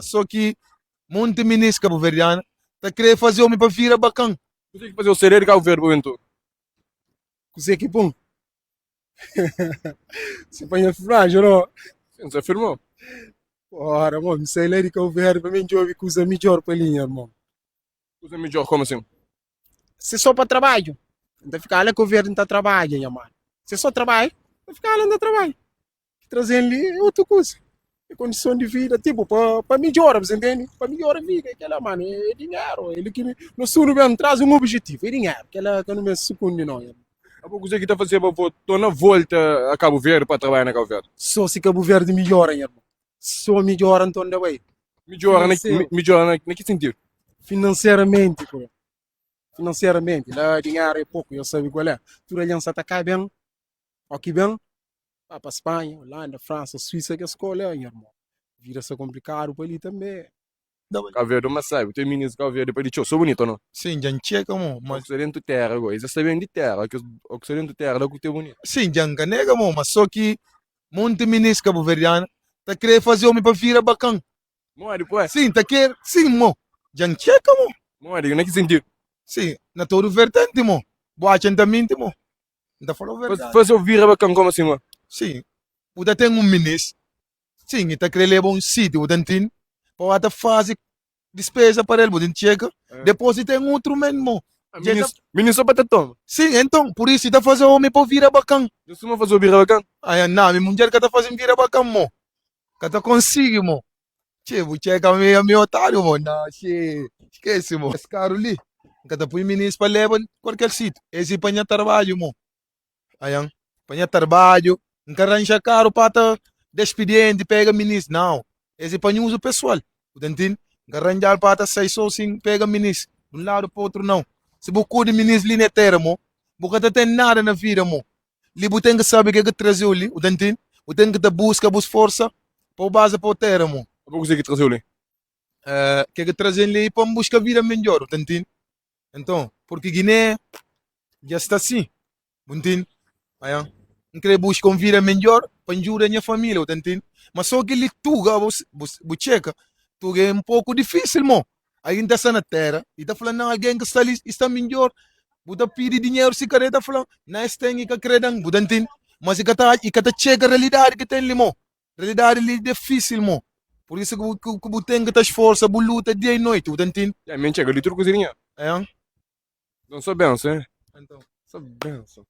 só ki monti minis kabuverdiana ta kre faze omi pa vira bakan. Kuzê ki faze-u sai di Kabu Verdi pa ben Tuga? Kuzê ki pô-m? Si panha franja no. Sim, sa firmou. Ora, mo, mi sai la di Cabo Verde pa mi djobe kuza midjor pa li, nha irmon. Kuza midjor, como assim? Se só pa trabadju, N ta fika la Cabo Verde N ta trabadja, nha mano. Se só trabadju, N ta fika la N ta trabadja. Ki traze-m li é otu kuza. É kondison di vida, tipo, pa, pa midjora, bu entende? Pa midjora vida, é kela, mano, é dinheru. É li ki nos tudu ben traze un objetivu, é dinheru. Kela ka nu meste sukundi, no, nha irmon. Abo kuzê ki ta fazeba bo torna volta a Cabo Verde pa trabalha na Cabo Verde? Só si Cabo Verde midjora, nha irmon. Só midjora, nton da bai. Midjora na, midjora na, na ki sentidu? Finanseramenti, pô. Finanseramenti, la dinheru é poku, eu sabe kual é. Tudu algen sa ta ka ben, o ki ben, ba pa Spanha, Holanda, Fransa, Suíça, kes kola, nha irmon. Vida sta komplikadu pa li tanbe. Cabo Verde uma sabe, tem minis de Cabo Verde pa di txeu, so bonito não? Sim, dja N txeka mo, mas. Oku sta dentu terra go, es sta ben di terra, oku sta dentu terra la ku te bonito. Sim, dja N ka nega mo, mas so ki monti minis kabuverdiana ta kre faze omi pa vira bakan. Modi pue? Sim, ta kre, sim mo, dja N txeka mo. Modi, na ki sentidu? Sim, na todo vertenti mo, bu atxa N ta minti mo, N ta falau verdadi. Faze-u vira bakan como assim mo? Sim, bu ta ten un minis Sin, i ta kre leba un sitiu, bu ta ntindi? Pa ba ta faze dispeza pa el, bu ta txeka, depos i ten utru men mo. Minis, minis so pa ta toma. Sin, enton, pur isu i ta faze omi pa vira bakan. Dja suma faze-u bira bakan? Ai, na, mi mundjer ka ta faze-m bira bakan mo. Ka ta konsigi mo. Txe, bu txeka mi, ami otariu mo. Na, txe, skese mo. Es karu li, N ka ta pui minis pa leba kualker sitiu. Es i pa nha tarbadju mo. Aian, pa nha tarbadju, N ka ranja karu pa ta da spidienti, pega minis, nau. Es i pa nha uzu pesual, bu ta ntindi? N ka ranjal pa ta sai so sin pega minis di un ladu pa utru, nau. Si bu kudi minis li ne tera mo, bu ka ta ten nada na vida mo. Li bu ten ki sabi ke ki traze-u li, bu ta ntindi? Bu ten ki ta buska bu sforsa pa bu baza pa bu tera mo. Abo kuzê ki traze-u li? Ke ki traze-m li i pa N buska vida mindjor, bu ta ntindi? Enton, purki Giné dja sta si, bu ntindi? Aia, N kre buska un vida mindjor pa N djuda nha família, bu ta ntindi? Ma so ki li tuga, bu, bu, bu txeka, tuga é un poku difísil mo. Algin ta sta na tera i ta fla, Nau, algen ki sta li i sta mindjor. Bu ta pidi dinheru si kre, ta fla, Na, es ten i ka kre dan, bu ta ntindi? Mas i ka ta, i ka ta txeka realidadi ki ten li mo. Realidadi li difísil mo. Pur isu ki bu, ki bu ten ki ta sforsa, bu luta dia i noiti, bu ta ntindi? Ya, mi N txega li tudu kuza di nha. É. Nton, sô benson, eh? Então. Sô benson.